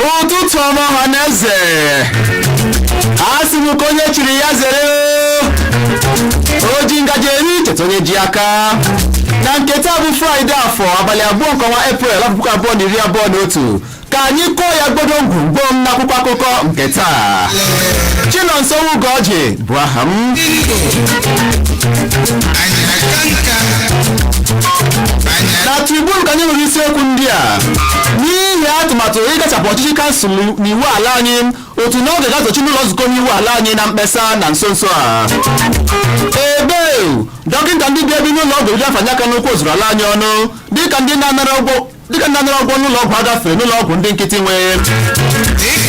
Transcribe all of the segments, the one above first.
Ụtụtụ ọma, ọha na eze. A sị m ka onye chiri ya zere. O ji ngaji eri, cheta onye ji aka. Na nke taa bụ Fraịde, afọ 2 nke ọnwa Eprel, afọ 2021, ka anyị kụọ ya gbodo ngwungwom n'akwụkwọ akụkọ nke taa. Chinonso Ugoji bụ aha m. Anyị aka nka anyị. Na Tribune ka anyị nwere isiokwu ndị a: n'ihi atụmatụ ịgachapụ ọchịchị kansụl n'iwu ala anyị, otu n'oge ga-azochi n'ụlọ nzukọ n'iwu ala anyị na mkpesa na nso nso a. Ebe dọkịta ndị bi ebi n'ụlọ ọgwụ ebido afanye aka n'ụkwụ ozuru ala anyị ọnụ, dịka ndị na-anara ọgwụ n'ụlọ ọgwụ agafere n'ụlọ ọgwụ ndị nkịtị nwee.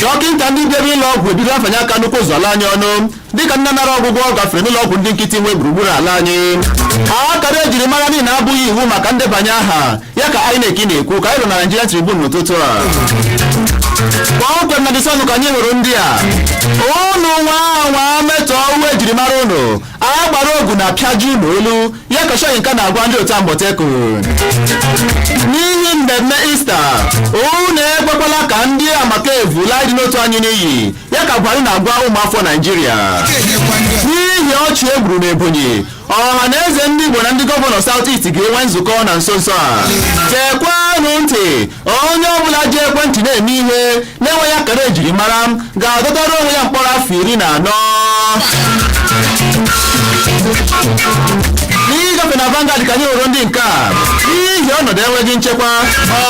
Dọkịta ndị bi ebi n'ụlọ ọgwụ ebido afanye aka n'ụkwụ ozuru ala anyị ọnụ, dịka ndị na-anara ọgwụgwọ gafere n'ụlọ ọgwụ ndị nkịtị nwee gburugburu ala anyị. Akara ejiri mara niile abụghị iwu maka ndebanye aha ya, ka INEC na-ekwu, ka anyị nọ na Nigerian Tribune n'ụtụtụ a. Kpọmkwem na The Sun ka anyị hụrụ ndị a: unu nwa anwa metọọ uwe ejirimara unu, agbara ogu na pịaju unu olu ya, ka Soyinka na-agwa ndị otu Amotekun. N'ihi mmemme Ista, unu ekwekwala ka ndị amakevu laa ịdị n'otu anyị n'iyi, ya ka Buhari na-agwa ụmụafọ Naijiria. Ga-enyekwa ndị ọzọ. N'ihi ọchị e gburu n'Ebonyi, ọha na eze ndị Igbo na ndị gọvanọ South East ga-enwe nzukọ na nso nso a. Chekwanụ ntị, onye ọbụla ji ekwentị na-eme ihe na-enweghị akara ejiri mara ga-adọtara onwe ya mkpọrọ afọ 14. N'ịgafe na Vanguard ka anyị hụrụ ndị nke a: n'ihi ọnọdụ enweghị nchekwa,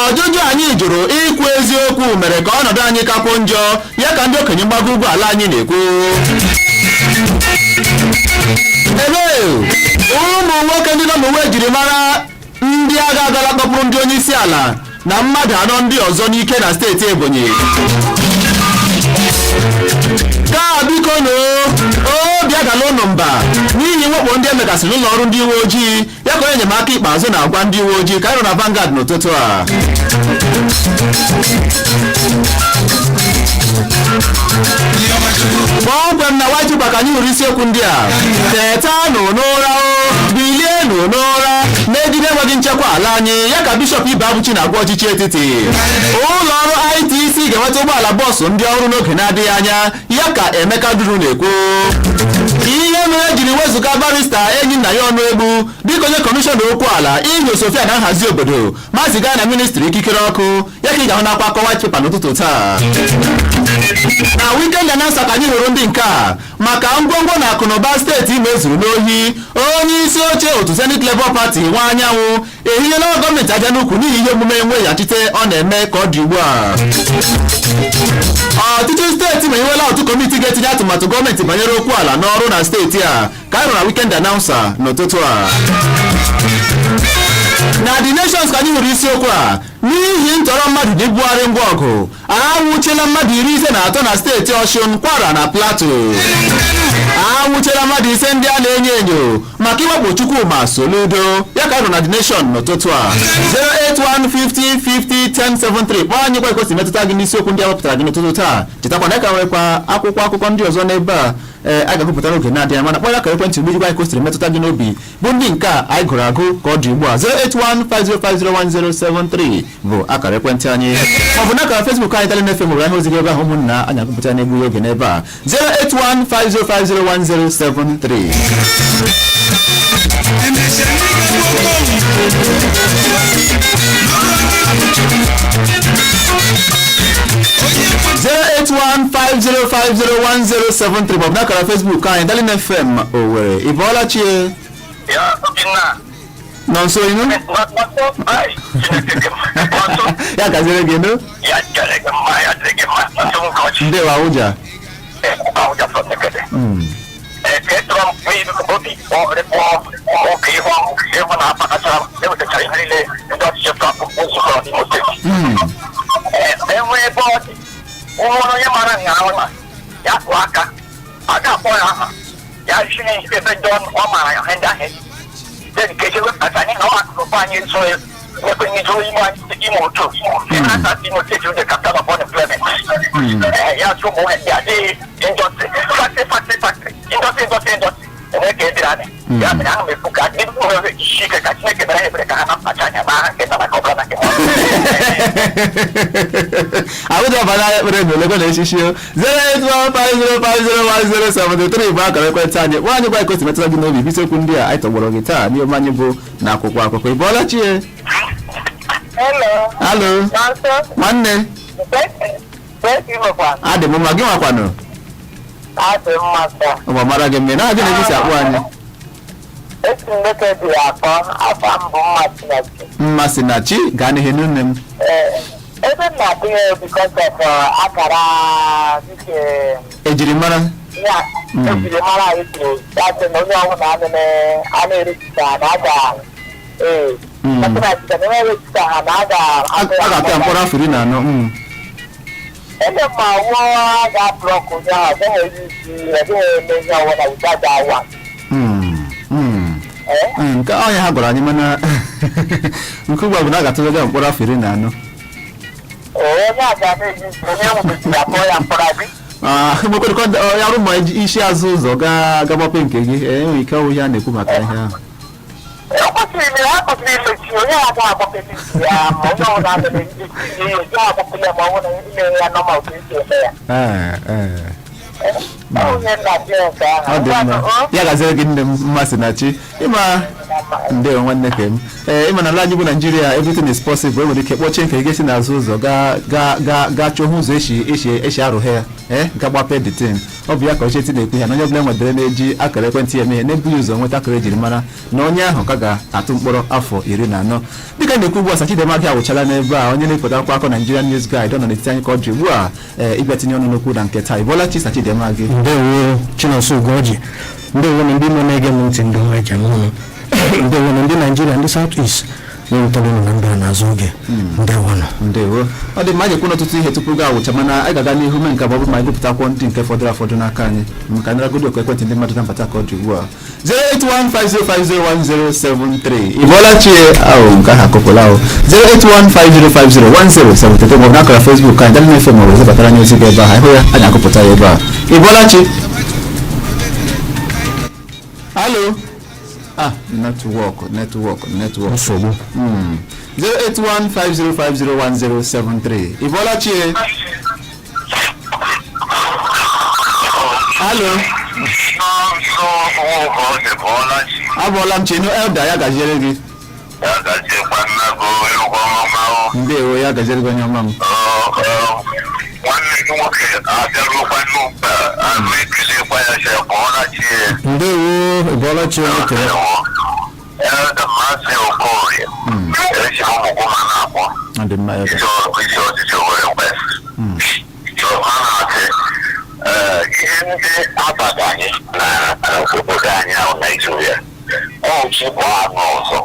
ọjụjụ anyị jụrụ ikwu eziokwu mere ka ọnọdụ anyị kakwuo njọ, ya ka ndị okenye mgbago ugwu ala anyị na-ekwu. Ebe ụmụ nwoke ndị nọ n'uwe ejiri mara ndị agha agala kpọpụrụ ndị onye isi ala na mmadụ anọ ndị ọzọ n'ike na steeti Ebonyi. Ka biko nụ, obi adala ụnụ mba n'ihi mwakpo ndị emegasịrị n'ụlọ ọrụ ndị uwe ojii, ya ka onye enyemaka ikpeazụ na-agwa ndị uwe ojii, ka anyị nọ na Vanguard n'ụtụtụ a. Kpọmkwem na White Paper ka anyị hụrụ isiokwu ndị a: tetanụ n'ụra o, bilienụ n'ụra megide enweghị nchekwa ala anyị, ya ka Bishọp Ibeabuchi na-agwa ọchịchị etiti. Ụlọ ọrụ ITC ga-enweta ụgbọala bọọsụ ndị ọrụ n'oge na-adịghị anya, ya ka Emeka Duru na-ekwu. Ihe mere ejiri wezụga Barrister enyi nna ya ọnụ egbu dịka onye kọmishọna okwu ala inyo Sofia na nhazi obodo ma ziga na ministri ikikere ọkụ, ya ka ị ga-ahụ n'akwa akọ White Paper n'ụtụtụ taa. Na Weekend Announcer ka anyị hụrụ ndị nke a: maka ngwongwo na akụnụba steeti Imo ezuru n'ohi, onye isi oche otu Zenith Labour Party nwa anyanwụ ehinyela gọọmenti aja n'ukwu n'ihi ihe omume mweghachite ọ na-eme ka ọ dị ugbu a. Ọtụtụ steeti ma enwela otu kọmiti ga-etinye atụmatụ gọọmenti banyere okwu ala n'ọrụ na steeti a, ka anyị nọ na Weekend Announcer n'ụtụtụ a. Na The Nations ka anyị hụrụ isiokwu a: n'ihi ntọrọ mmadụ na ibugharị ngwa ọgụ, anwụchiela mmadụ 53 na steeti Ọshụn, Kwara na Plateau. Anwụchiela mmadụ 5 ndị a na-enyo enyo maka iwepụ Chukwuma Soludo, ya ka nọ na The Nation n'ụtụtụ a. 08150501073, kpọọ anyị, gwa ekwesị metụta gị n'isiokwu ndị a wepụtara gị n'ụtụtụ taa. Chetakwa na ka nwekwa akwụkwọ akụkọ ndị ọzọ n'ebe a ee a ga-agụpụta n'oge na-adịghị, mana kpọọ ya ka ekwentị mgbe ijikwa anyị kwesịrị metụta gị n'obi bụ ndị nke a anyị gụrụ agụ ka ọ dị ugbu a. 08150501073 bụ akara ekwentị anyị, maọbụ na akara Facebook anyị, Talent FM, nwere ahụ ozi gị ebe ahụ. Ụmụnna anyị, agụpụta na-egbughị oge n'ebe a. 08150501073. Emesịa ndị ga-egbu oke onye. 081501073 maọbụ n'akara Facebook anyị, Darling FM Owerri. Ị bọọla chi? Ya, Obinna. Nọ nso inu. Nwato, ai, Chineke gị mma. Nwato, Ya gaziere gị nụ. ya jere gị mma, ya dịrị gị mma. Nwato m kọchi. Ndewo, Awụja. Awụja from Nekede. Ka etọrọ m obi kpọọ ụka ihu ịhụ na akpakachara ewetachara ihe niile ndị ọchịchị tọpụ nzukọrọ n'Imo Steeti. Enwe ebe ọ dị, nwere onye mara nha ahụ na ya kụọ aka, a ga-akpọ ya aha, ya si ebe ndị ọ maara ya ihe ndị ahụ. Then ka eche wepụtacha anyị na ọ akụnụba anyị zoro ekwenye zoro ime anyị ime otu ata Imo Steeti, the capital of unemployment. Ya tụ ụmụ nwaanyị adịghị industry, factory, factory, factory, industry, industry, industry enwe ka ediri anyị. Ya mere ana m ekwu ka ndị nwere isi ike, ka Chineke mere ebere ka ha na-akpacha anya ma ha nke nta maka ọbụla na nke. Abuja bara ekpere na olego na echichi o. 08150501073 bụ akara ekwentị anyị. Nwa anyị, gwa ekwentị metụta gị n'obi isiokwu ndị a anyị tọgbọrọ gị taa n'ihe anyị bụ na akwụkwọ akụkọ. Ị bọọla chi? Hello. Alo. Nonso. Nwanne. Bekwa. Adị m mma, gị nwakwanụ? Adị mma taa. Ụwa mara gị mme na gị na-eji si akpụ anyị. Esi m nwoke dị akọ, afọ m bụ mma Chineke. Mma si na chi gaa n'ihe nne m. Ee, ebe m na-atụnye because of akara dịka ejirimara. Ya ejirimara anyị kwuru ya sị na onye ọbụla a na-erejista na a ga ee na onye rejista ha na a ga A ga-atụ ya mkpọrọ afọ 14. Ebe ma wụọ a ga-ablọk onye ahụ, ọ gaghị eji isi, ọ gaghị eme ihe ọbụla without that one. Ee. Nke ọnya ha gwara anyị, mana nke ugbu a bụ na a ga-atụrụ ya mkpọrọ afọ 14. Onye a ga na-eji isi onye nwụbeziri akpọ ya mkpọrọ abi. Ah, nwekwara ya rụ ma isi azụ ụzọ gaa gagbape nke gị, enwere ike ọwụ ihe a na-ekwu maka ihe ahụ. Ekwesịrị ime ha kwesịrị imechi onye a agaghị agbapele isi ya, ma onye ọbụla adịghị esi ya eji agbapele, ma ọ bụrụ na ime ya nọma otu esi eme ya. Ee, ee. Onye nna dị nke ahụ. Ọ dị mma, ya gaziere gị nne m, mmasị na chi ịma. Ndewo nwanne kem. Ee, ịma na ala anyị bụ Naijiria, everything is possible. Enwere ike kpọchie nke gị si n'azụ ụzọ gaa gaa gaa gaa chọọ ụzọ esi esi esi arụghe ya, ee, ga gbape the thing. Ọ bụ ya ka ọchịchị na-ekwu ya na onye ọbụla nwedere na-eji akara ekwentị ya eme ihe na-ebughị ụzọ nweta akara ejiri mara, na onye ahụ ka ga-atụ mkpọrọ afọ 14. Dịka na-ekwu ugbu a, Sachidema gị awụchala n'ebe a, onye na-ekpota akwụkwọ akọ Nigerian News Guide, ọ nọ n'etiti anyị ka ọ dị ugbu a, ee, ịbịa tinye ọnụ n'okwu na nke taa. Ịbọla chi, Sachidema gị? Ndewo, Chinonso Ugoji. Ndewo na ndị nọ na-ege m ntị, ndị ọma ejem ọnụ. Ndewo na ndị Naijiria, ndị South East na-erutara unu na mba n'azụ oge. Ndewo nọ. Ndewo. Ọ dị mma, anyị ekwu n'ọtụtụ ihe tupu gaa awụcha, mana anyị ga-aga n'ihu mee nke ma ọ bụ ma anyị gụpụta akwụkwọ ndị nke fọdụrụ afọdụ n'aka anyị, maka naragodo oku ekwentị ndị mmadụ na mbata ka ọ dị ugbu a. 08150501073. Ị bọọla chi? Ahụ nke ahụ akụpụla ahụ. 08150501073 maọbụ n'akara Facebook anyị, Darling FM, maọbụ zibatara anyị ozi gị ebe ahụ, ịhụ ya anyị agụpụta ya ebe a. Ị bọọla chi? Alo, ah, network, network, network. Nsogbu. 08150501073. Ị bọọla chi? Alo. Nso nwoke bụọla chi. Abụọla m chenu elda, ya gaziere gị. Ya gaziekwa nnago ịrụkwa ọma. Ndewo, ya gaziere gị onye ọma m. Nwanne gị nwoke abịarukwa n'ugbu a, ahụ ekelekwa ya sị bụọla chi. Ndewo, ịbọọla chi onye kere. Elda Masị Okorie, esi ụmụkwụma na-akpọ. Ọ dị mma, elda. Isi ọchịchị Owerri West. So ha na-asị ihe ndị abaghị anyị na obodo anyị ahụ Naijiria ọchị bụ anụ ọzọ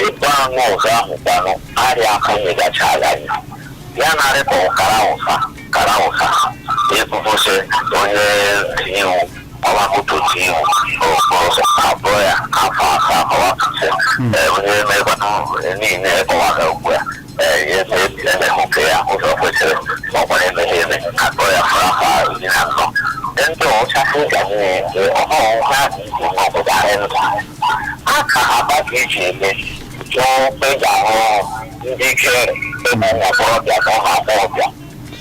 ịgba anụ ọzọ ahụ kwanụ arịa aka nyegachara anyị ya narịkọ kara ụsa kara ụsa ebubosi onye tinye iwu ọwakoto tinye iwu okporo abụọ ya afọ 7 ọwakụsị onye mekwanụ niile kọwara ugbu a emeghe ya ụzọ kwesịrị ma ọ kwara emeghe eme atọ ya fọrọ afọ 14. Ndị ọcha ga na-eme ọhụrụ ha dị n'obodo anyị ndụ a ka ha ka eji eme jụọ mkpebi ahụ ndị ike ụmụ okorobịa na ụmụ agbọghọbịa,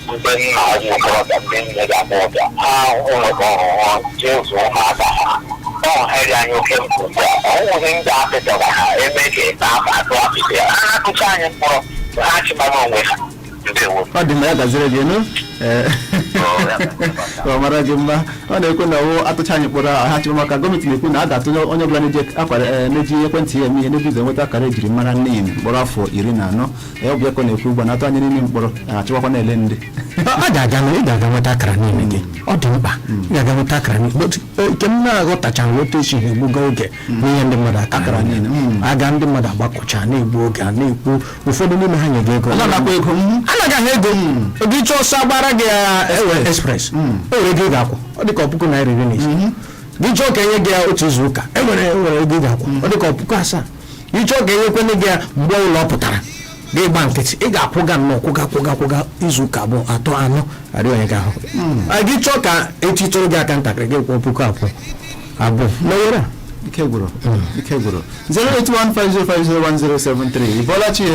ndị nna ụmụ okorobịa, ndị nne ga agbọghọbịa ha nwekọ ọhụrụ jee zụọ ụmụaka ha. Ọ heri anyị oke mkpa ugbu a, ọnwụghị ndị apịtọrọ ha eme ka ebe afọ atụ apịtị ya ha na-akụcha anyị mkpọrọ ha chịbara onwe ha. Ndewo. Ọ dị mma, ya gaziere gị nụ. Ee. Ka ọ mara gị mma. Ọ na-ekwu na ọwụ atụcha anyị mkpọrọ ha chịrị, maka gọọmenti na-ekwu na a ga-atụnye onye ọbụla na-eji akwara na-eji ekwentị ya eme ihe n'ebu ụzọ nweta akara ejiri mara NIN mkpọrọ afọ 14. Ọ bụ ya ka ọ na-ekwu ugbu a na-atụ anyị n'ime mkpọrọ, achịkwakwa na-ele ndị. Ọ ga-aga na ị ga-aga nweta akara niile gị. Ọ dị mkpa ị ga-aga nweta akara niile. But, nke m na-aghọtachaghị otu esi ha egbuga oge n'ihe ndị mmadụ akara Akara niile, aga ndị mmadụ agbakọcha na-egbu oge a na-ekwu, ụfọdụ n'ime ha nye gị ego. A na-anakwa ego. Anaghị ahụ ego gị chọọ ọsọ agbara gị ya express, e nwere ego ị ga-akwụ, ọ dị ka ₦15,000. Gị chọọ ka enye gị ya otu izu ụka, e nwere ego ị ga-akwụ, ọ dị ka 7,000. Gị chọọ ka enyekwene gị ya mgbe ụlọ ọ pụtara, gị gba nkịtị, ị ga-akwụga nnọọ, kwụga, kwụga, kwụga, izu ụka abụọ, atọ, anọ, arịọ onye ga-ahụ. Gị chọọ ka etitụrụ gị aka ntakịrị, gị kwụọ 2000 abụọ n'owere a. Ike gwụrụ, ike gwụrụ. 08150501073. Ị bọọla chi ya?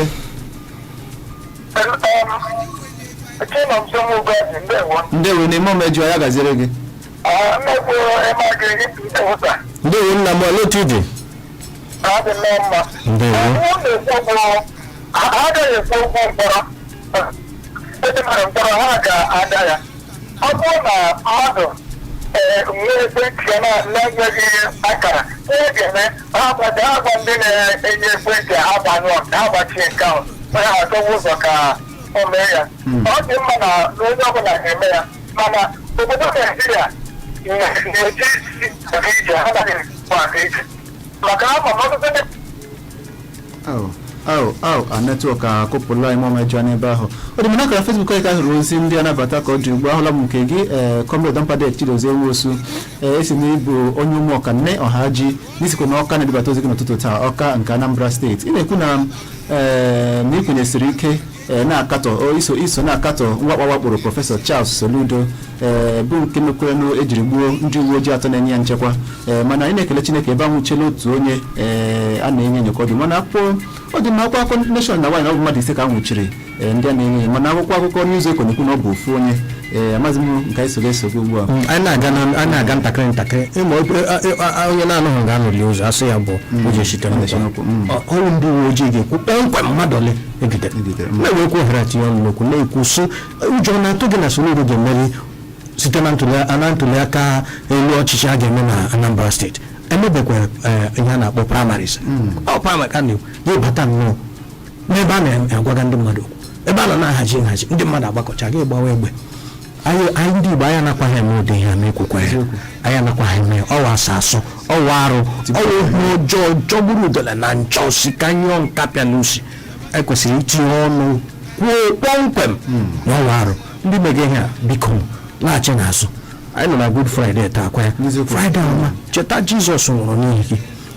Chinonso Ugoji, ndewo. Ndewo na ime omejọ ya gaziere gị. Mmekwu ịma gị ewuta. Ndewo nna m, olee otu ị dị? Ọ dị nnọọ mma. Ndewo. Ọ na-ekwu okwu, ha agaghị ekwu okwu mkpọrọ. Ndị mmadụ mkpọrọ ha ga-ada ya. Ọ bụrụ na mmadụ nwee ekwentị ya na-enweghị akara, ihe ga-eme, ha gwa ndị na-enye ekwentị ha gbanyụọ nke ha, gbachie nke ahụ, onye ha achọwa ụzọ ka o mee ya. Ọ dị mma na onye ọbụla ga-eme ya, mana obodo Naijiria na-eji isi aga ije, ha anaghị ekwu aga ije maka ama m ọtụtụ ndị. Au, au, au, a network akụpụla ime ọmejọ n'ebe ahụ. Ọ dị m n'akara Facebook anyị ka hụrụ ozi ndị anabata ka ọ dị ugbu. Ahụla m nke gị, Comrade Dampadek Chidozie Nwosu, esi na ịbụ onye ụmụ ọka nne ọha ji n'isikwa na Ọka na-edebata ozi gị n'ụtụtụ taa, Ọka nke Anambra Steeti. Ị na-ekwu na ị kwenyesiri ike, na-akatọ iso na-akatọ mwakpo wakporo Prọfesọ Charles Soludo, bụ nke mekwerenụ ejiri gbuo ndị uwe ojii atọ na-enye ya nchekwa, mana anyị na-ekele Chineke ebe anwụchiela otu onye a na-enye enyo ka ọ dị. Mana akwụkwọ ọ dị mma, akwụkwọ akụkọ Nation na nwaanyị na ọ bụ mmadụ ise ka a nwụchiri, ndị a na-enye enyo, mana akwụkwọ akụkọ News Echo na-ekwu na ọ bụ ofu onye. Amaghịzi m nke anyị sogo esogbo ugbu a. Anyị na-aga ntakịrị ntakịrị ịma onye na-anụghị ga-anụli ụzọ asị ya bụ ụjọ site n'ụkwụ. Ọrụ ndị uwe ojii ga-ekwu kpọmkwem mmadụ ole egidere. Egidere. Na-ewekwu ohere atinye ọnụ n'okwu na-ekwu sị, ụjọ na-atụ gị na Soludo ga-emeri site na ntuli aka elu ọchịchị a ga-eme na Anambra Steeti? Emebekwa ihe a na-akpọ primaries. Ọ primary ka a na-ekwu ya bata nnọọ n'ebe a na-agwaga ndị mmadụ okwu, ebe a nọ na-ahazi nhazi, ndị mmadụ agbakọcha, gị gbawa egbe. Anyị ndị Igbo, anyị anakwaghị eme ụdị ihe a na-ekwukwa ya. Anyị anakwaghị eme ya. Ọwa asa asọ, ọwa arụ, ọwa ihe ọjọọ jọgburu udele na nchọ si ka nyụọ nkapịa n'usi. Ekwesịrị itinye ọnụ kwuo kpọmkwem na ọwa arụ. Ndị mege ihe a, biko laghachi n'azụ. Anyị nọ na Good Friday taa kwa ya. N'eziokwu. Friday ọma, cheta Jizọs nwụrụ n'ihi gị,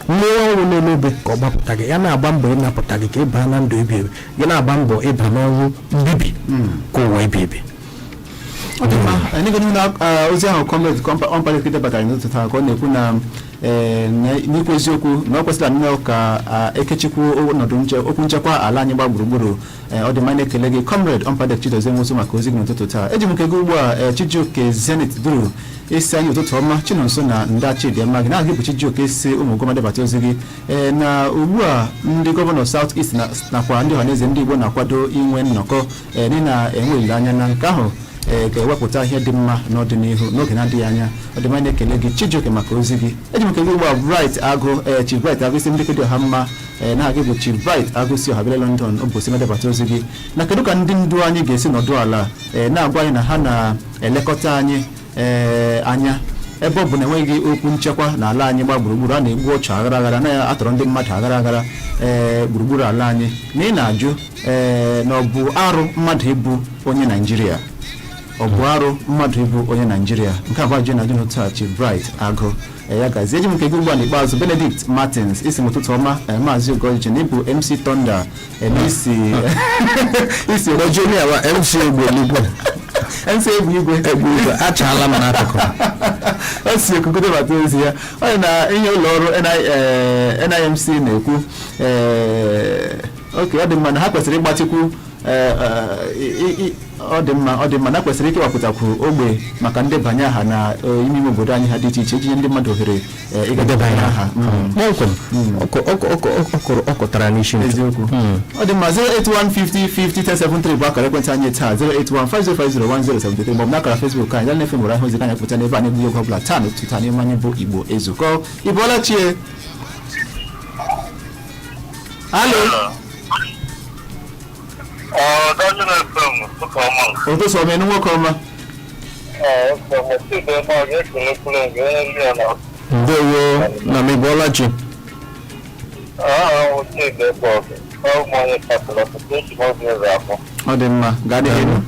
nwụọ ọnwụ n'elu obe ka ọ gbapụta gị. Ya na-agba mbọ ịnapụta gị ka ị baa na ndụ ebi ebi, gị na-agba mbọ ịba n'ọnwụ mbibi ka ụwa ebi ebi. Ọ dị mma, anyị ga na ozi ahụ Comrade Ọmpadek debatara n'ụtụtụ taa ka ọ na-ekwu na n'ikwu eziokwu na ọ kwesịrị nnọọ ka ekechikwu ọnọdụ okwu nchekwa ala anyị gba gburugburu. Ọ dị mma, na-ekele gị, Comrade Ọmpadek Chidozie Nwosu, maka ozi gị n'ụtụtụ taa. Eji m nke gị ugbu a, Chijioke Zenith Duru, isi anyị ụtụtụ ọma, Chinonso na nda Chidiama gị na-ahụ bụ Chijioke si ụmụ gọma debata ozi gị, na ugbu a ndị gọvanọ South East nakwa ndị ọhaneze ndị Igbo na-akwado inwe nnọkọ, n'ihi na enwe olileanya na nke ahụ ga-ewepụta ihe dị mma n'ọdịnihu n'oge na-adịghị anya. Ọ dị mma, na-ekele gị, Chijioke, maka ozi gị. Eji m nke gị ugbu a, Bright Agụ, Chief Bright Agụ, isi ndị dị ọha mma, na gị bụ Chief Bright Agụ si Ọhabịa London ụbọchị medebata ozi gị na kedu ka ndị ndu anyị ga-esi nọdụ ala na-agwa anyị na ha na-elekọta anyị anya, ebe ọ bụ na enweghị okwu nchekwa n'ala anyị gba gburugburu, a na-egbu ọchụ aghara aghara, na atọrọ ndị mmadụ aghara aghara gburugburu ala anyị, na ị na-ajụ na ọ bụ arụ mmadụ ịbụ onye Naijiria? Ọ bụ arụ mmadụ ịbụ onye Naijiria? Nke a bụ ajụjụ na ajụ n'otu a, Chief Bright Agụ. Ya gazie. Eji m nke gị ugbu a n'ikpeazụ, Benedict Martins, isi m ụtụtụ ọma, Maazị Ugoji, na ịbụ MC Thunder, na isi Nigeria wa MC Egbe Eluigwe. MC Egbe Igwe. Egbe Igwe achaala m n'akụkụ. O si ekuku debata ozi ya. Ọ dị na ihe ụlọ ọrụ NIMC na-ekwu. Oke, ọ dị mma na ha kwesịrị ịgbatịkwu. Ọ dị mma, ọ dị mma na kwesịrị ikewapụtakwu ogbe maka ndebanye aha na ime ime obodo anyị ha dị iche iche, iji nye ndị mmadụ ohere ịga debanye aha. Kpọmkwem, ọ kụtara n'isi ntụ. Eziokwu. Ọ dị mma. 08150501073 bụ akara ekwentị anyị taa, 08150501073, maọbụ n'akara Facebook anyị na-efe nwere ahụ ozi ka anyị pụta n'ebe a na-egbughị oge ọbụla taa n'ụtụtụ taa n'ime anyị bụ Igbo Ezukọ. Ị bụọla chie? Alo. Ụtụtụ ọma, enu nwoke ọma. Ndewo na m, ịbụọla chi? Ọ dị mma, gaa n'ihu.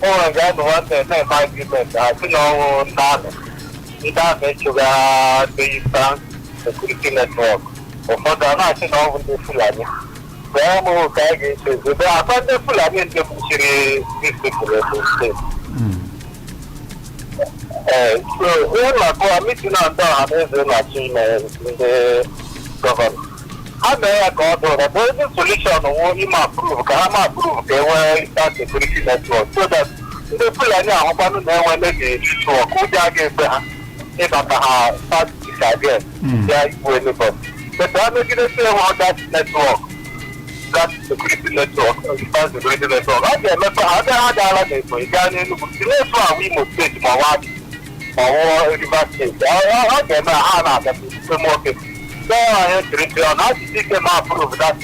Ụlọ ga-adụ nwata na-eme agreement ha sị na ọnwụ ndị amị, ndị amị chụga ndị Eastern Security Network, ụfọdụ a na-asị na ọ bụ ndị Fulani. Gwa m ka a ga-esi ezobe akwa ndị Fulani ndị kpuchiri disipụl Ebonyi Steeti. Ee, so ihe na-akọwa meeting na ndị ọha na eze na-achọ ime, ndị gọvanọ ha mee ya ka ọ dị ụra, bụ ezi solution wụ ime approve ka ha ma approve ka e nwee Eastern Security Network, so that ndị Fulani ahụkwanụ na-enwe mebi network, ụjọ a ga-ekwe ha ịbata ha start again ya igbu anybody. But ha megidesi enwe that network, that security network, Eastern Security Network, a ga-emepe ha abịa ha gaala n'Ebonyi, gaa n'Enugu, si n'efu ahụ Imo Steeti, ma ọwa Abia, ma ọwụọ Rivers Steeti, ọ ga-eme ha na-abịa nwoke anyị tiri ọ na ajụjụ ike ma approve that.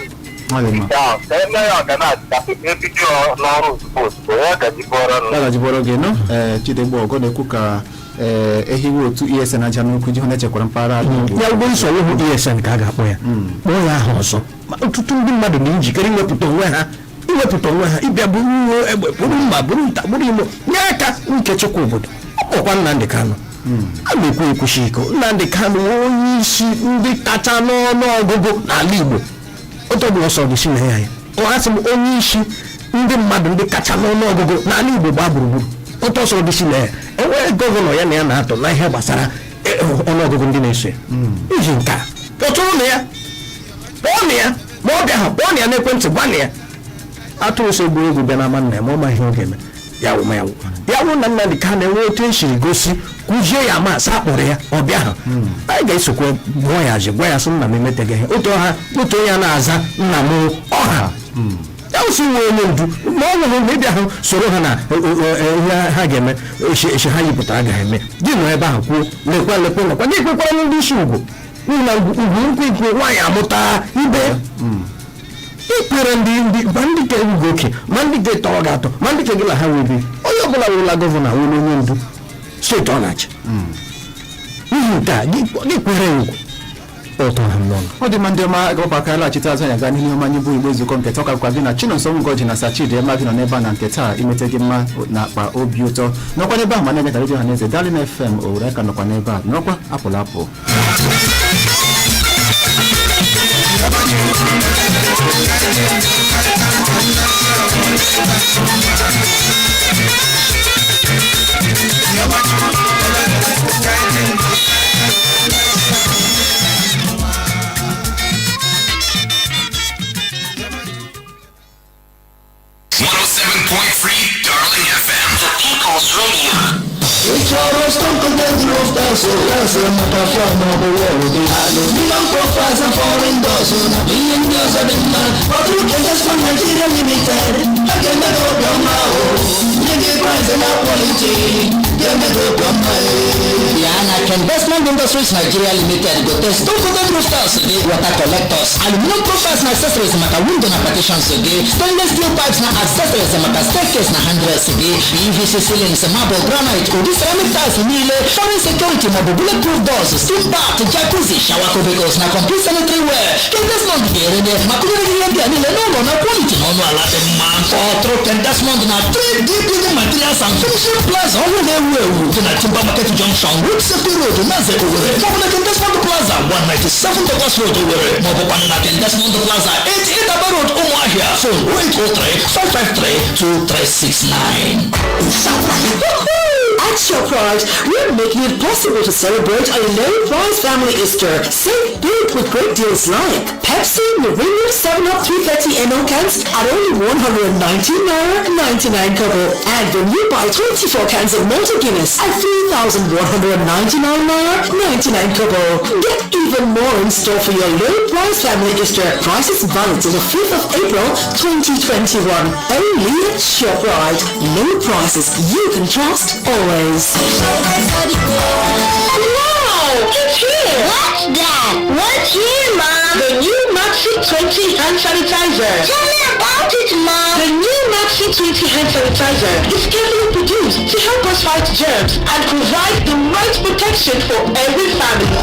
Ọ dị mma. Ka eme ya organize ka people ebido n'ọrụ ozugbo ozugbo ya gajibọrọ. Ya gajibọrọ gị nụ. Ee, Chidegbe Ọgọ na-ekwu ka ee ehiwe otu ESN aja n'ukwu iji hụ na echekwara mpaghara ala Igbo. Ya ugbo nsọ ihu ESN ka a ga-akpọ ya, kpọọ ya aha ọzọ. Ma ọtụtụ ndị mmadụ na-ejikere iwepụta onwe ha, iwepụta onwe ha ịbịa buru egbe, buru mma, buru nta, buru imo, nye aka nke chekwa obodo. Ọ kpọkwa Nnamdị Kanụ a na-ekwu ekwuchi iko. Nnamdị Kanụ wụ onye isi ndị kacha n'ọnụ ọgụgụ n'ala Igbo. Otu ọbụla ọsọ gị si na ya ya ọ asị m onye isi ndị mmadụ ndị kacha n'ọnụ ọgụgụ n'ala Igbo gbaa gburugburu, otu ọsọ gị si na ya enwee gọvanọ ya na ya na-atọ na ihe gbasara ọnụọgụgụ ndị na-eso ya. Iji nke a kpọtụrụ na ya, kpọọ na ya, ma ọ bịa ha kpọọ na ya n'ekwentị, gwa na ya atụrụ so egwu egwu bịa n'ama nna ya, ma ọ ma ihe ọ ga-eme ya wụ ma ya wụ ya wụ na Nnamdị ka na-enwe otu esiri gosi kụzie ya ma asa akpọrọ ya ọ bịa ha, anyị ga-esokwa gụọ ya azị, gwa ya sị nna m emeteghị ihe otu ọha otu onye a na-aza nna m ọha ya wụsị nwe onye ndu, ma ọ nwụrụ ma ịbịa hụ soro ha na ihe ha ga-eme echi ha yipụtara agaghị eme gị nọ ebe ahụ kwuo lekwa lekwa lekwa gị ekwekwara ndị isi ugwu, n'ihi na ugwu nkwu ikwu nwaanyị amụta ibe ikpere ndị ndị ma ndị ke ugwu oke, ma ndị ke tọrọ gị atọ, ma ndị ke gị na ha wee bi, onye ọbụla wụrụla gọvanọ wụrụ onye ndu steeti ọ na-achị. N'ihi nke a gị kwere ya ugwu ụtọ ha m n'ọnụ. Ọ dị mma, ndị ọma, gawapụ aka laghachite azụ anyị gaa n'ihu ọma anyị bụ Igbo Ezukọ nke taa. Ọkakwa gị na Chinonso Ngoji na Sachidi ema gị nọ n'ebe a na nke taa imete gị mma na akpa obi ụtọ nọkwa n'ebe ahụ ma na-ege ka redio ha na eze Darling FM Owere aka nọkwa n'ebe a nọkwa apụla apụ. Darling FM. The People's Radio. Ịchọrọ Stone Coated Roof Tiles, gas maka floor maọbụ wall gị, aluminium profiles and foreign doors na ihe ndị ọzọ dị mma, kpọtụrụ Kedesco Nigeria Limited. Ha ga-eme gị obiọma o, nye gị price na quality ga-eme gị obiọma e. Ya na Investment Industries Nigeria Limited gote stone coated roof tiles gị, water collectors, aluminum profiles na accessories maka window na partitions gị, stainless steel pipes na accessories maka staircase na handrails gị, PVC ceilings, marble, granite, ụdị ceramic tiles niile, foreign security maọbụ bulletproof doors, steam bath, jacuzzi, shower cubicles na complete sanitary ware. Kendesmond ga-erenye ma kụnyere gị ihe ndị a niile n'ụlọ na quality na ọnụ ala dị mma. Kpọtụrụ Kendesmond na 3D Building Materials and Finishing Plaza ọhụrụ na-ewu ewu dị na Timber Market Junction, Road Safety Road, Naze, Owerri, maọbụ na Kendesmond Plaza, 197 Douglas Road, Owerri, maọbụkwanụ na Kendesmond Plaza, 8 Idaba Road, Ụmụahịa. Phone 0803 553 2369. At Shoprite, we We're making it possible to celebrate a low-price family Easter. Save big with great deals like Pepsi Mirinda 7-Up 330 ml cans at only 119 naira 99 kobo. And when you buy 24 cans of Malta Guinness at 3,199 naira 99 kobo. Get even more in store for your low-price family Easter. Prices valid till the 5th of April 2021. Only at ShopRite. Low prices you can trust always. Wow! It's here! What's that? What's here, Mom? The new Maxi 20 hand sanitizer. Tell me about it, Mom. The new Maxi 20 hand sanitizer is carefully produced to help us fight germs and provide the right protection for every family.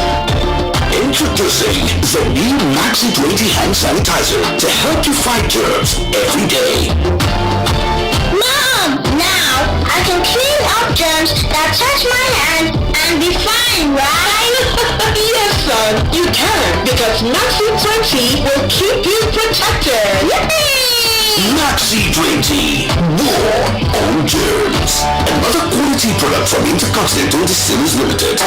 Introducing the new Maxi 20 hand sanitizer to help you fight germs every day. Mom, now I can clean up germs that touch my hand and be fine, right? Yes, son, you can, because Maxi 20 will keep you protected. Yippee! Maxi 20, war on germs. Another quality product from Intercontinental Distillers Limited.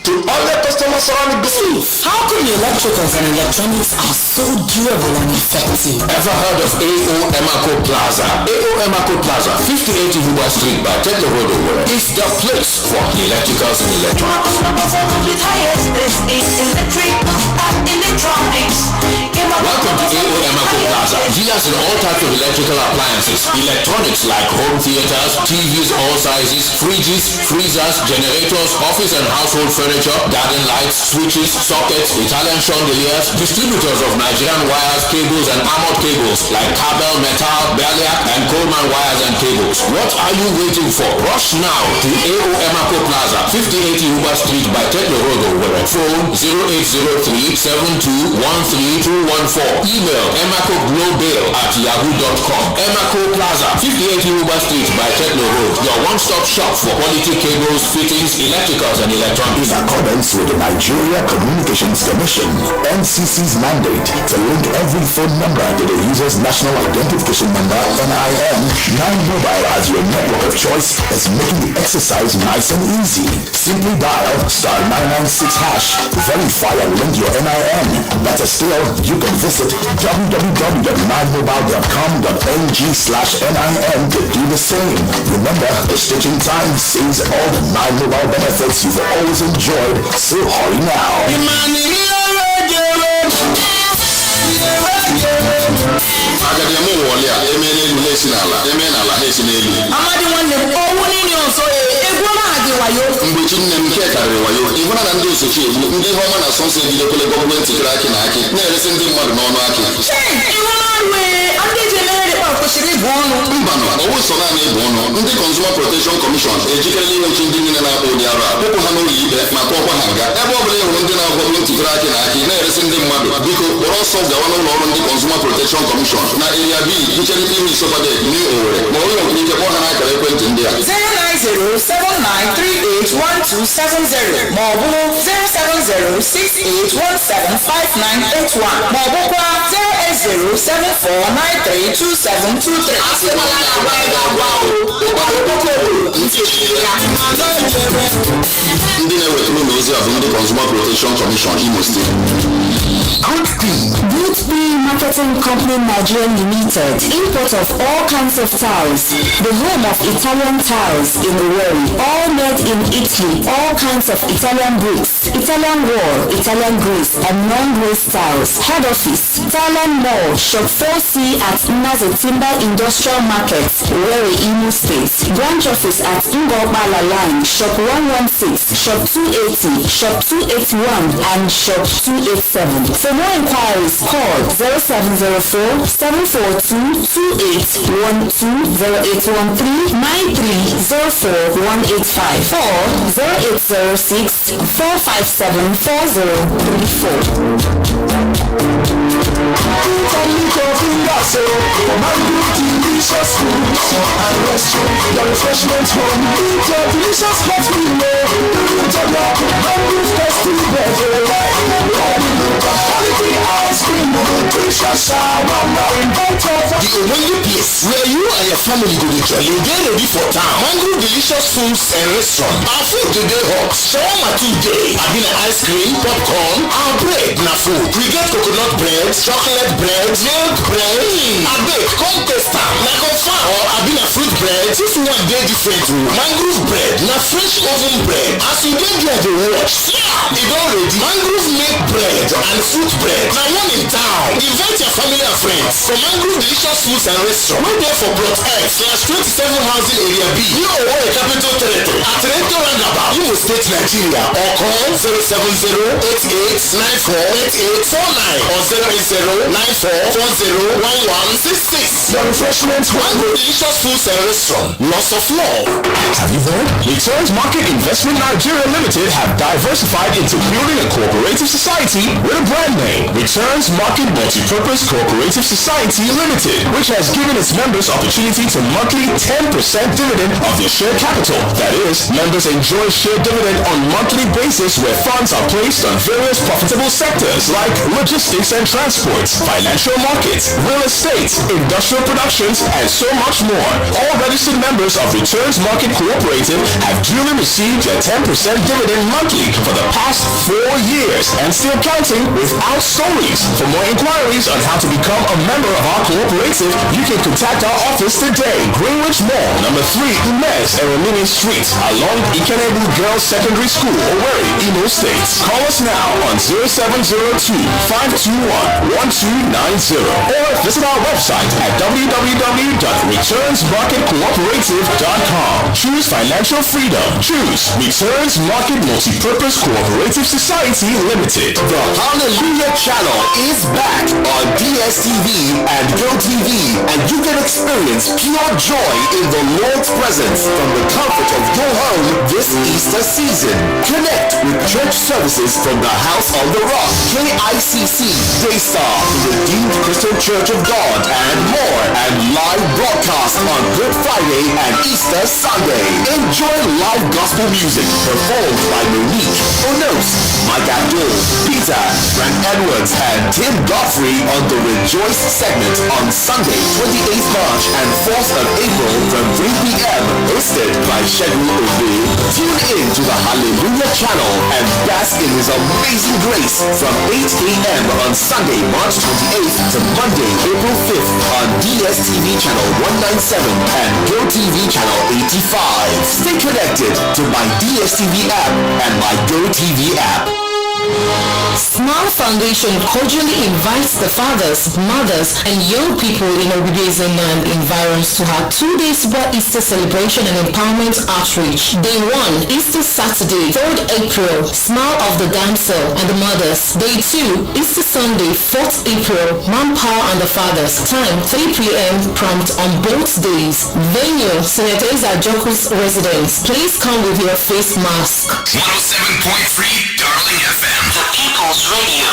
To other customers around the globe. How come the electricals and electronics are so durable and effective? Ever heard of AO Emako Plaza? AO Emako Plaza, 58 Ihuba Street by Tetlo Road, Owerri, is the place for electricals and electronics. Welcome to AO Emako Plaza. Dealers in all types of electrical appliances, electronics like home theaters, TVs all sizes, fridges, freezers, generators, office and household furniture, garden lights, switches, sockets, Italian chandeliers, distributors of Nigerian wires, cables and armored cables like Kabel, Metal, Belia and Coleman wires and cables. What are you waiting for? Rush now to AO Emako Plaza, 58 Uber Street by Tetlo Road, Owerri. Phone 0803 7213214. Email emacoglobal@yahoo.com. Emako Plaza, 58 Uber Street by Tetlo Road. Your one-stop shop for quality cables, fittings, electricals and electronics. In accordance with the Nigeria Communications Commission, NCC's mandate to link every phone number to the user's national identification number, NIN, 9 Mobile as your network of choice is making the exercise nice and easy. Simply dial star 996 hash, verify and link your NIN. Better still, you can visit www.9mobile.com.ng/NIN to do the same. Remember, the stitching time saves all the 9 Mobile benefits you've always enjoyed, so hurry now. Agadi eme ụwọlị a eme n'elu ha esi n'ala eme n'ala ha esi n'elu. Amadi nwanne m, ọnwụ niile ọzọ egwu ọma ha gị wayo. Mgbechi nne m nke karịrị wayo ịhụna na ndị osochi egbu ndị ihe ọma na sọnsọ ebidokwele gọọmenti kere akị na akị na-eresi ndị mmadụ n'ọnụ akị. Chei, ihu n'ọrụ ee, ndị ji emeghere dịkwa kwesịrị ịbụ ọnụ. Mbanụ ọwụ sọ naanị ịbụ ọnụ. Ndị Consumer Protection Commission ejikerela ịnwụchi ndị niile na-akpọ ụdị arụ a, kpụpụ ha n'ụlọ ikpe ma tụọkwa ha nga. Ebe ọ bụla ị hụrụ ndị na-agwọ ntị kere akị na akị na-eresi ndị mmadụ, biko kpọrọ ọsọ gawa n'ụlọ ọrụ ndị Consumer Protection Commission na Area B, ncherịta ihu Isopadec, New Owerri, ma onye nwekwara ike kpọọ ha n'akara ekwentị ndị a: 09079381270 maọbụ 07068175981 maọbụkwa 08074932723. Asịkwala na agwa gị agwa o, ụgbọrọ okpoko ntị echiri ya. Ndị na-ewetara ụlọ ozi a bụ ndị Consumer Protection Commission, Imo Steeti. Good P Marketing Company Nigeria Limited, import of all kinds of tiles, the home of Italian tiles in Owerri, all made in Italy, all kinds of Italian bricks, Italian wall, Italian grease, and non-grease tiles. Head office, Thailand Mall, Shop 4C at Nazi Timber Industrial Market, Owerri, Imo State. Branch office at Ngobala Line, Shop 116, Shop 280, Shop 281, and Shop 287. For more inquiries, call 0704 742 2812 0813 9304 185 or 0806 457 4034. Delicious food and restaurant, your refreshment home. Eat your delicious hot meal. Eat your mango festive bread. Quality ice cream, nutritious. Delicious shawarma. The ogbonge place where you and your family go dey jolly dey ready for town. Mango Delicious Foods and Restaurant. Our food dey dey hot. Shawarma too dey. Abi na ice cream, popcorn, our bread na food. We get coconut bread, chocolate bread, milk bread. Abeg come taste am. Na confirm or abi na fruit bread. This one dey different o. Mangrove bread na fresh oven bread. As you dey there dey watch, yeah, e don ready. Mangrove milk bread and fruit bread na one in town. Invite your family and friends for Mangrove Delicious Foods and Restaurant wey dey for plot F/27 housing area B, near Owerri Capital Territory, at Reto Roundabout, Imo State, Nigeria, or call 07088948849 or 08094401166. The refreshments Mangrove Delicious Foods and Restaurant, lots of love. Have you heard? Returns Market Investment Nigeria Limited have diversified into building a cooperative society with a brand name, Returns Market Multipurpose Cooperative Society Limited, which has given its members opportunity to monthly 10% dividend of their share capital. That is, members enjoy share dividend on monthly basis where funds are placed on various profitable sectors like logistics and transport, financial markets, real estate, industrial productions, and so much more. All registered members of Returns Market Cooperative have duly received their 10% dividend monthly for the past 4 years and still counting without stories. For more inquiries on how to become a member of our cooperative, you can contact our office today, Greenwich Mall, number 3, Umes Eromini Street, along Ikenebu Girls Secondary School, Owerri, Imo State. Call us now on 0702 521 1290 or visit our website at www.returnsmarketcooperative.com. Choose financial freedom. Choose Returns Market Multipurpose Cooperative Society Limited. The Hallelujah Channel is back on DSTV and GoTV, and you can experience pure joy in the Lord's presence from the comfort of your home this Easter season. Connect with church services from the House on the Rock, KICC, Daystar, the Redeemed Christian Church of God, and more, and live broadcast on Good Friday and Easter Sunday. Enjoy live gospel music performed by Monique Onos, Mike Abdul, Peter, Frank Edwards, and Tim Godfrey on the Rejoice segment on Sunday, 28th March and 4th of April from 3 p.m. Hosted by Shegun Obe. Tune in to the Hallelujah Channel and bask in His amazing grace from 8 a.m. on Sunday, March 28th to Monday, April 5th on DSTV Channel 197 and GoTV Channel 85. Stay connected to my DSTV app and my GoTV app. Smile Foundation cordially invites the fathers, mothers, and young people in Obibizen and environs to her two-day Super Easter celebration and empowerment outreach. Day 1, Easter Saturday, 3rd April, Smile of the Damsel and the Mothers. Day 2, Easter Sunday, 4th April, Manpower and the Fathers. Time, 3 p.m. prompt on both days. Venue, Senator Joku's residence. Please come with your face mask. 107.3 Darling FM. The People's Radio.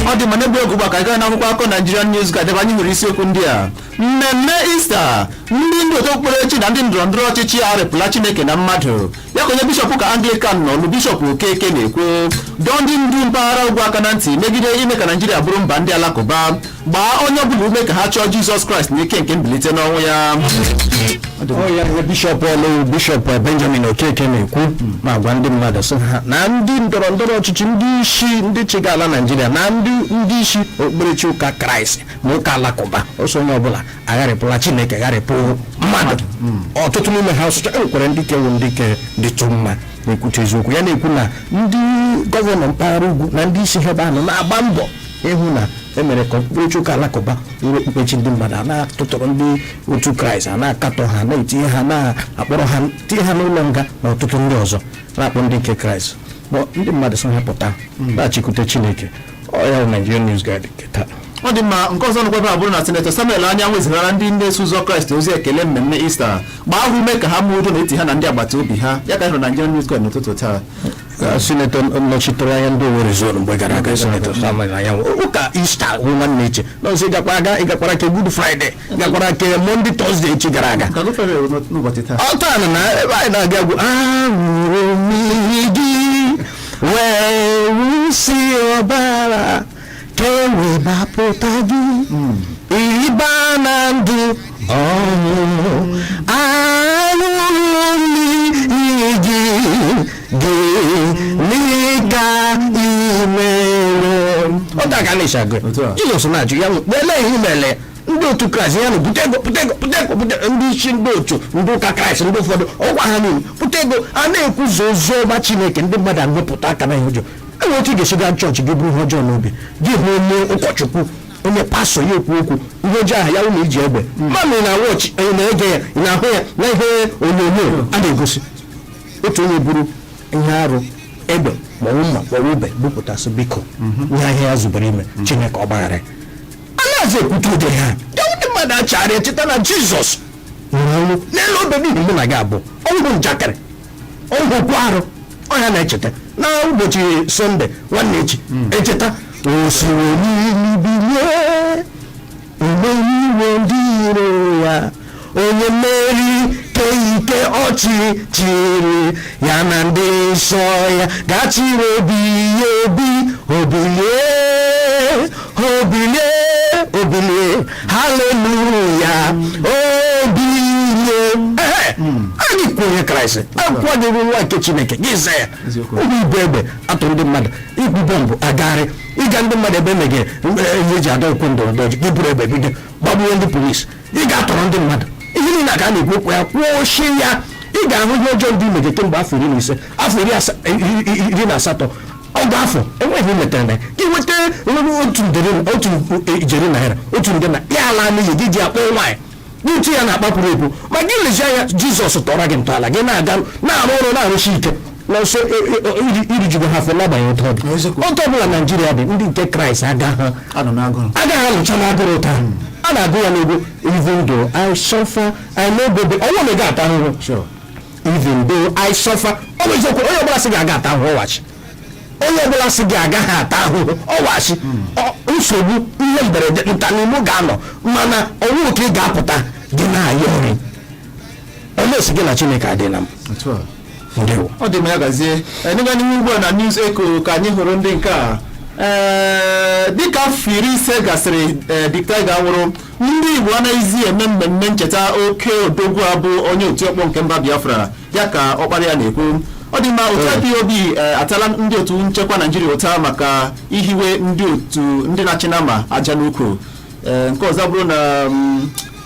Ọ dị mma n'ebe egwu ka anyị gaa n'akwụkwọ akụkọ Nigerian News Guide ebe anyị hụrụ isiokwu ndị a: mmemme Ista, ndị ndu otu okpukperechi na ndị ndọrọ ndọrọ ọchịchị arịpụla Chineke na mmadụ, ya ka onye bishọp ụka Anglican nọ n'ọlụ, Bishọp Okeke, na-ekwu. Dọọ ndị ndu mpaghara ugwu aka na ntị megide ime ka Naijiria bụrụ mba ndị alakụba. Gbaa onye ọbụla ume ka ha chọọ Jizọs Kraịst na ike nke mbilite n'ọnwụ ya. Ọ ya ihe Bishọp ọlụ, Bishọp Benjamin Okeke na-ekwu, ma gwa ndị mmadụ sị ha na ndị ndọrọ ndọrọ ọchịchị, ndị isi ndị chịga ala Naijiria na ndị isi okpukperechi ụka Kraịst ma ụka alakụba, ọsọ onye ọbụla agharịpụla Chineke, gharịpụ mmadụ. Ọtụtụ n'ime ha ọsụcha enwekwara ndị kewu ndị ke dịtụ mma na-ekwute eziokwu. Ya na-ekwu na ndị gọvanọ mpaghara ugwu na ndị isi ha ebe ahụ na-agba mbọ ịhụ na emere ka okpukperechi ụka alakụba wuru okpukperechi ndị mmadụ, a na-atụtụrụ ndị otu Kraịst, a na-akatọ ha, na-etinye ha, na-akpọrọ ha, tinye ha n'ụlọ nga na ọtụtụ ndị ọzọ, na-akpọ ndị nke Kraịst kpọ ndị mmadụ sọ ha pụta laghachikwute Chineke. Ọ ya bụ Nigerian News Guide nke taa. Ọ dị mma. Nke ọzọ nụkwaba abụrụ na Sinetọ Samuel Anyanwụ ezigara ndị na-eso ụzọ Kraịst ozi ekele mmemme Ista, gbaa ha ume ka ha mee udo n'etiti ha na ndị agbata obi ha. Ya ka anyị hụrụ na Nigerian News Coin n'ụtụtụ taa. Sinetọ nọchitere anya ndị Owerri Zone mgbe gara aga, Sinetọ Samuel Anyanwụ, ụka Ista hụ nwanne eche nọọsụ ịgakwara aga, ịgakwara ke Good Friday, gakwara ke Monday, Thursday echi gara aga. Ka Good Friday bụ n'ụbọchị taa. Ọ taa na ebe anyị na-aga bụ ahụrụ mmiri gị wee wụsị ọbara ka e wee gbapụta gị ịba na ndụ ọhụrụ. Ahụrụ mmiri gị gịnị ka ị mere? Ọ taa ka a na-esi agụ ya. Otu a. Jizọs na-ajụ ya, lelee ihe mere ndị otu Kraịst ya na bute ego, bute ego, bute ego, bute. Ndị isi ndị otu ndị ụka Kraịst, ndị ụfọdụ ọgwa ha niile bute ego a na-ekwuzo ozi ọma Chineke, ndị mmadụ aṅụpụta aka na ihe ọjọọ. Enwere otu ị ga-esi gaa chọọchị gị bụrụ ihe ọjọọ n'obi gị, hụ onye ụkọchukwu, onye pastọ ya ekwu okwu ihe ọjọọ ahụ, ya wụ na iji egbe mmanụ na wọchị, ị na-ege ya, ị na-ahụ ya na ihe onyonyo a na-egosi otu onye buru ihe arụ, egbe maọbụ mma maọbụ ube bupụtasị, biko, ihe ahịa ya zubere ime, Chineke ọ gbaghara ya. Anaghịzi ekwute ụdịrị ha ya. Ndị mmadụ achara echeta na Jizọs nwụrụ ọnwụ n'elu obe n'ihi mụ na gị abụọ. Ọnwụ njakịrị, ọnwụ okwu arụ ọnya na-echeta na ụbọchị Sọnde nwanne echi echeta osimiri n'ili bilie, omeriwo ndị iro ya, onye mmeri ke ike ọchị chịrị ya na ndị nsọ ya gachiri obi ya obi. Obilie, obilie, obilie, haleluya, obilie. Ehe, anyị kwụ onye Kraịst akwadoro nwa nke Chineke gị za ya. Eziokwu. Ụmụ ibu egbe atụrụ ndị mmadụ, ikwu bọmbụ agagharị, ịga ndị mmadụ ebe emeghere ihe eji adọ okwu ndọrọ ndọrọ, gị buru egbe bido gbagbuo ndị polisi, ị ga-atọrọ ndị mmadụ. Ihe niile ka a na-ekwu okwu ya, kwụsị ya. Ị ga-ahụ ihe ọjọọ ndị imege kemgbe afọ 15, afọ 18, ọgụ afọ enweghị metere na ya. Gị nweta otu nderi, otu ijeri naira, otu nde na ya ala n'iyi gị ji akpọ nwaanyị gị ntụ ya na-akpapụrụ ekwu. Ma gị lezie anya, Jizọs tọrọ gị ntọala gị na-aga na-arụ ọrụ na-arụsi ike n'ọsọ irijugo ha afọ, n'agbanyeghị otu ọ dị, otu ọbụla Naijiria dị, ndị nke Kraịst agaghị Anọ n'agụrụ. Agaghị alụcha n'agụrụ taa. A na-agụ ya n'egwu, "Even though I suffer, I no go be." Ọnwụ na ị ata ahụhụ. "Even though I suffer," ọ bụ eziokwu. Onye ọbụla sị gị aga ata ahụhụ, ọwachi. Onye ọbụla sị gị agaghị ata ahụhụ, ọwachi. Nsogbu, ihe mberede, ntanimụ ga-anọ, mana ọnwụ otu ị ga-apụta gị na-ayọ ọrị onye si gị na Chineke adịla m. Otu a. Ndewo. Ọ dị mma, ya gazie. N'ịga n'ihu ugbu a na News Echo ka anyị hụrụ ndị nke a. Dịka afọ 50 gasịrị, Dick Tiger nwụrụ, ndị Igbo anaghịzi eme mmemme ncheta oke odogwu a bụ onye otu ọkpọ nke mba Biafra, ya ka ọkpara ya na-ekwu. Ọ dị mma. Otu IPOB atala ndị otu nchekwa Naijiria ụta maka ihiwe ndị otu ndị na-achị nama aja n'ukwu. Nke ọzọ bụrụ na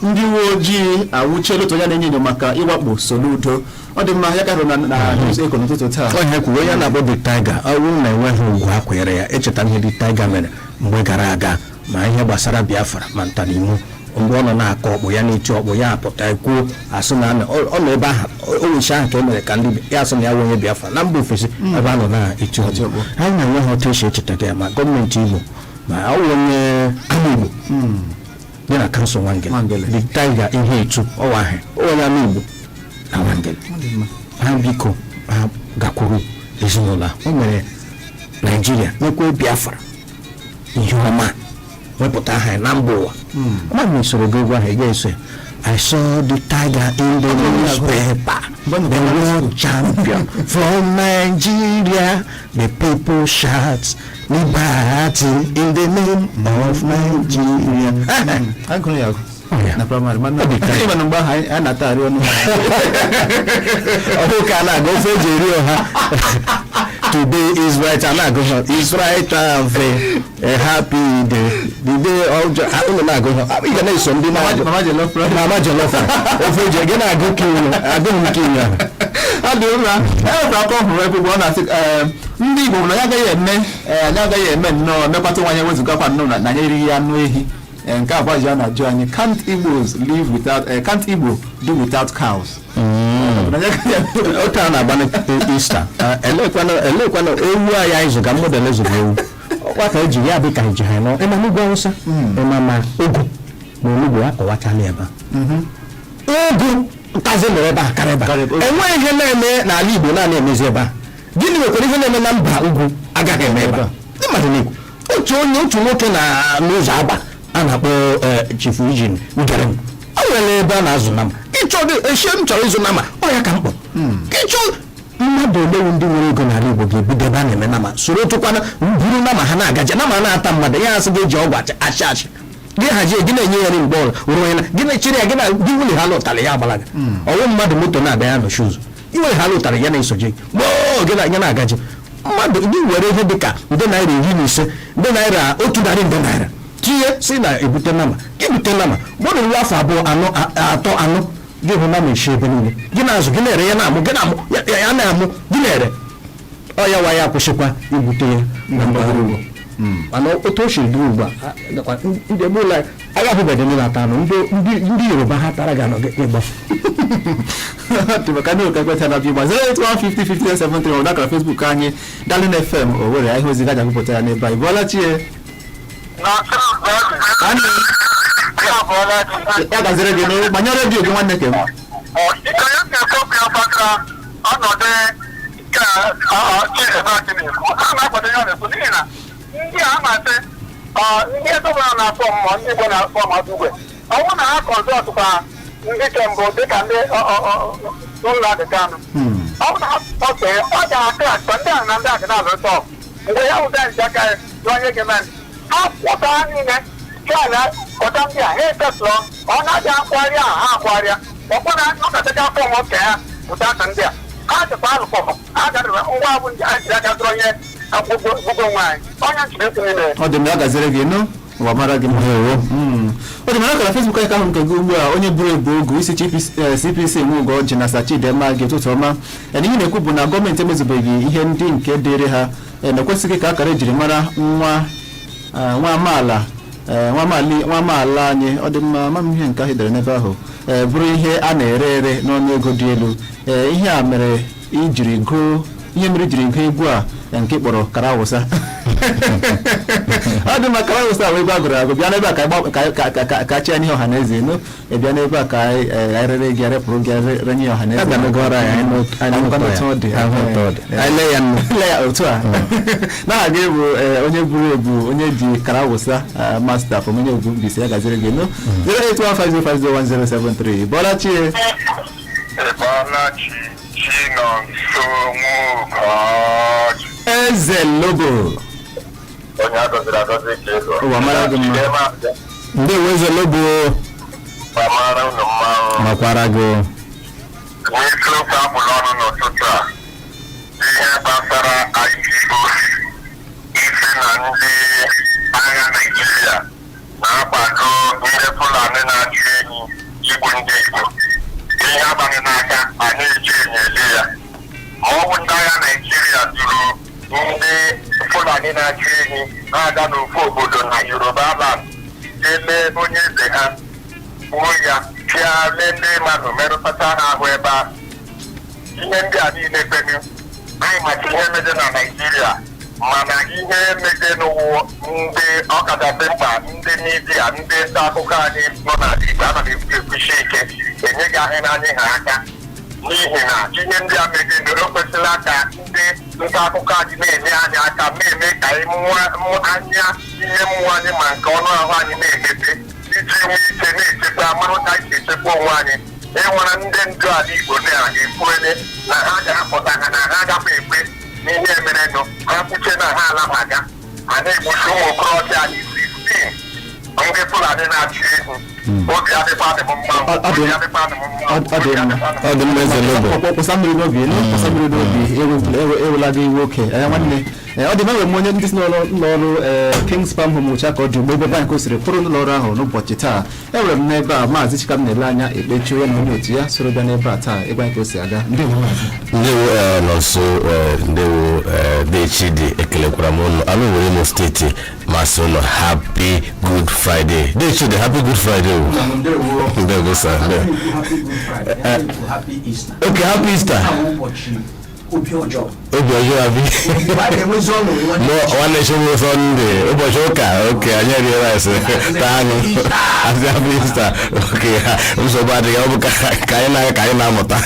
ndị uwe ojii anwụchiela otu onye na-enyo enyo maka ịwakpo Soludo. Ọ dị mma, ya ka hụrụ na News Echo n'ụtụtụ taa. Onye kwuru, onye na-akpọ Dick Tiger, ọ bụrụ na enweghị ugwu a kwere ya, echeta ihe Dick Tiger mere mgbe gara aga, ma ihe gbasara Biafra, ma ntanimu. Mgbe ọ nọ na-akọ ọkpụ ya, na-eti ọkpụ ya, apụta ekwuo asị na ọ nọ ebe ahụ o wechi ahụ ka e mere ka ndị ya asị na ya wụ onye Biafra na mba ofesi ebe a nọ na-eti ọkpụ. Anyị na-enweghị otu esi echeta ya, ma gọọmenti Igbo, ma ọ wụ onye ama Igbo dị na kansụl Nwangele. Nwangele. Dick Tiger ihe etu ọwa ahụ, onye ama Igbo na Nwangele. Ha biko, ha gakwuru ezinụlọ a. O mere Naijiria, mekwa Biafra ihe ọma, wepụta aha ya na mba ụwa. Ama m usoro gị egwu ahụ ị ga-eso ya. "I saw the tiger in the newspaper, the world champion from Nigeria. The people shout liberty in the name of Nigeria." Agụrụ ya agụ Oh, yeah. na praịmarị, mana Ọ dị ka- ịma na mgbe ahụ anyị na-atagharị ọnụ. Ọ bụ ka a na-agụ ofe eji eri ọha. "Today is right," a na-agụ ha, "is right and fair, a happy day, the day of joy." Ah, unu na-agụ ha. Ah, ị ga na-eso ndị na-agụ. Mama jollof rice. Mama jollof rice. Ofe eji gị na-agụ ka unu agụghị nke unu ahụ. Ọ dị mma. E nwekwara akọ hụrụ ebe ugbu ọ na-asị ndị Igbo na anyị agaghị eme, anyị agaghị eme nnọọ mekwata nwa anyị wezụgakwa nnọọ na anyị erighị anụ ehi. Nke abụọ ji a na-ajụ anyị, can't Igbos live without, can't Igbo do without cows? Na anyị agaghị eme. Otu a na-agba Ista, elekwana ewu anyị zụga mmadụ ele zụga ewu. Ọkwa ka eji ya dị ka eji ha nọ ịma n'ugwu Awụsa, ịma ma ụgụ na onugbu akọwachala ebe a, ụgụ nkazi nọrọ ebe a karịa ebe a. Enweghị ihe na-eme n'ala Igbo naanị emezi ebe a. Gịnị nwekwara ihe na-eme na mba ugwu agaghị eme ebe a? Ndị mmadụ na-ekwu otu onye, otu nwoke na n'ụzọ Agba a na-akpọ Chief Eugene Ngerem, o nwere ebe a na-azụ nama. Ịchọ eshie m chọrọ ịzụ nama, ọ ya ka m kpọ ịchọ. Mmadụ olewu ndị nwere ego n'ala Igbo ga-ebido ebe a na-eme nama, soro tụkwana buru nama ha na-agaje nama na-ata mmadụ ya, asị gị eji ọgwụ achị achị gị hazie, gị na-enye ya nri mgbe ọla ruo onye na gị na-echere ya, gị na gị wuli ha lụtarị ya agbalaga ọwụ mmadụ moto na-abịa ya nọchi ụzọ, iwere ha lụtarị ya na-esoje gboo gị na ya na-agaje mmadụ. Gị were ihe dịka nde naira 15, nde naira 100 nde naira tinye si na ebute nama, gị bute nama gbọdọ ruo afọ 2, 4, 3, 4, gị hụ nama eshi ebe niile, gị na-azụ, gị na-ere, ya na-amụ, gị na-amụ ya, ya na-amụ, gị na-ere. Ọ ya wa ya kwụsịkwa ibute ya na mpaghara ugwu. Mana otu o siri dị ugbu a, nakwa ndị ebe ụlọ anyị agahụbeghị ndị na-ata anụ ndị Yoruba ha tara ga anọ gị ịgbafu. Dị maka ndị ụka ekwentị na-abịa ịgba 081505073 ọ nakara Facebook anyị, Darling FM Owerri, ahịa ozi gaji agụpụta ya n'ebe a. Ị bụọla chie? Nwanne m, ya gaziri gị n'o, gbanye redio gị, nwanne kem. Ka ya na-ekwu okwu ya gbasara ọnọdụ ka Chinedu na-ekwu, a na-akwado ya na-ekwu n'ihi na ndị a na-asị ndị gọvanọ na-afọ mmụọ, ndị Igbo na-afọ mmadụ igwe ọnwụ na ha kọzọtụkwa ndị kembụ dịka ndị ụlọ adịkanụ ọ bụ na ha kpọtee ọ ga-akụ akpa ndị a na ndị a ga na-alụta ọgụ mgbe ya wụda nje aka ya onye ga-eme ha kwụta ha niile chọọ kpọta ndị a ha etesụọ ọ na-abịa akwarịa ha akwarịa ọkpọ na ọkachacha fọm nke ha pụta aka ndị a ha chekwa alụkpọkọ ha garịrị ngwa bụ ndị anyị jiri aka zụrụ onye akwụkwọ onwe anyị onye nchiri esi niile. Ọ dị m, ya gaziri gị nụ, ụwa mara gị mma. Ọ dị m akara Facebook anyị ka ahụ nke gị ugbu a, onye buru ebu ogu isi CPC Nwugo ji na Sachidema gị, ụtụtụ ọma. Na ihe na-ekwu bụ na gọọmenti emezubeghị ihe ndị nke dịrị ha, na ekwesịghị ka akara ejiri mara nwa nwa amaala nwa amaala anyị. Ọ dị mma ama m ihe nke ahụ edere n'ebe ahụ bụrụ ihe a na-ere ere n'ọnụ ego dị elu. Ihe a mere ijiri gụọ, ihe mere ijiri gụọ egwu a nke kpọrọ kara awụsa. Ọ dị mma, kara awụsa wee egwu agụrụ agụ. Bịa n'ebe a ka ka chi anyị ọha na eze nụ. Ị bịa n'ebe a ka anyị rere gị, arepụrụ gị, renye ya ọha na eze. Aga m egoro anyị, anyị Anyị nụ ngwa ụtọ otu ọ dị. ya. Ahụ ụtọ ọ dị. Anyị lee ya nnu. Lee ya otu a n'aha gị bụ onye buru ebu, onye ji kara awụsa master from onye ugwu Mbaise, ya gaziri gị nụ. 08150501073, bọla chie. Ịbọlachi, Chinonso Nwugoji. Eze Lobo. Onye agọziri agọzi ka ego. Ụwa mara gị mma. Ndewo, Eze Lobo. Mara unu mmanwụ. Makwara gị. N'isiokwu abụla ọnụ n'ụtụtụ a, ihe gbasara IPOB isi na ndị agha Naịjirịa na-akwado ndị Fulani na-achị ehi igbu ndị Igbo. Ihe abaghị n'aka, anyị eji enyo ele ya. Ma ọ bụ ndị agha Naịjirịa duru ndị Fulani na-achị ehi na-aga n'ofu obodo na Yoruba land, ele onye eze ha, gbuo ya, pịa lee ndị mmadụ, merụkọta ha ahụ ebe ahụ. Ihe ndị a niile kpenu anyị maka ihe mede na Naịjirịa, mana ihe mede n'ụwụ ndị ọkachasị mkpa, ndị midia, ndị nta akụkọ anyị nọ n'ala Igbo anaghị ekwu ekwuchi ike enyeghị ahụ n'anyị ha aka, n'ihi na ihe ndị a megidere o kwesịla ka ndị nta akụkọ anyị na-enye anyị aka, na-eme ka anyị anya ihe mmụọ anyị ma nke ọnụ ahụ anyị na-emepe iji nwee ike na-echekwa, mara ka anyị si echekwa onwe anyị. Ịnwere ndị ndu ala Igbo na-ekwuele na ha ga-apụta ha na ha agakwa ekwe n'ihe merenụ ha kwuche na ha alabaga a na-egbuchi ụmụ okorobịa anyị 16 ndị Fulani na-achị ehi. Obi adịkwa adị m mma. Ọ dị Obi adịkwa adị m mma. Ọ dị mma. Ọ dị mma, Eze Lobo. Kwụsa mmiri n'obi elu, kwụsa mmiri n'obi, ewela gị iwe oke. Nwanne, ọ dị mma. Enwere m onye ndị si n'ụlọ ọrụ Kings Palm Home Ucha ka ọ dị ugbo ebe bank siri kwụrụ n'ụlọ ọrụ ahụ n'ụbọchị taa. Enwere m n'ebe a maazị Chika m na-ele anya ekpechi onye na onye otu ya soro bịa n'ebe a taa ịgwa anyị ka o si aga. Ndewo, maazị. Ndewo, Nọnso, ndewo, Dechidi, ekelekwara m ụnụ anụ were Imo Steeti masị ụnụ happy Good Friday. Dechidi, happy Good Friday o. Ndewo sir. Ndewo. Happy Easter. Okay, happy Easter. Ụbọchị Obi ọjọọ. Obi ọjọọ abi? Mgbe a ga-enwezi ọṅụ, nwanne. Nwanne echi bụ Sọnde, ụbọchị ụka. Oke anyị erie rice, taa anụ, asị happy Easter. Oke ha nsogbu adịghị. Ọ bụ ka anyị na-aga ka anyị na-amụta.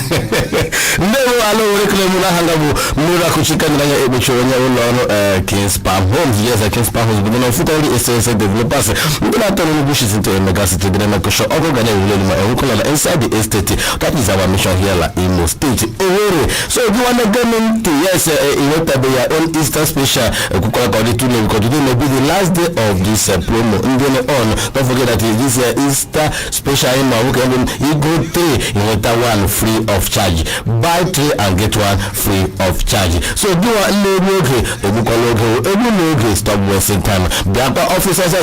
Ndewo ala Owere kele mụ n'aha nga bụ mmiri akụchi ka anya ekpochiri onye ụlọ ọrụ Kings Palm Homes. Yes, Kings Palm Homes bụ na ofuta ndị ese developers ndị na-atọ n'ugwu shizi to mega city dị na kosho ọgụ ga na-ewuli elu ma enwekwala na inside the estate. That is our mission here la Imo State, Owerri. So gị nwanne gemi ntị, yes, inwetabe ya own Easter special ekwukwala ka ọ dị too late, because today may be the last day of this promo ndị on. Don't forget that this Easter special anyị ma nwoke bụ igo 3 inweta 1 free of charge, buy 3 and get 1 free of charge. So gị nwa nne, egbu oge egbukwala oge, egbu na oge. Stop wasting time, bịakwa ọfịs ọsọ.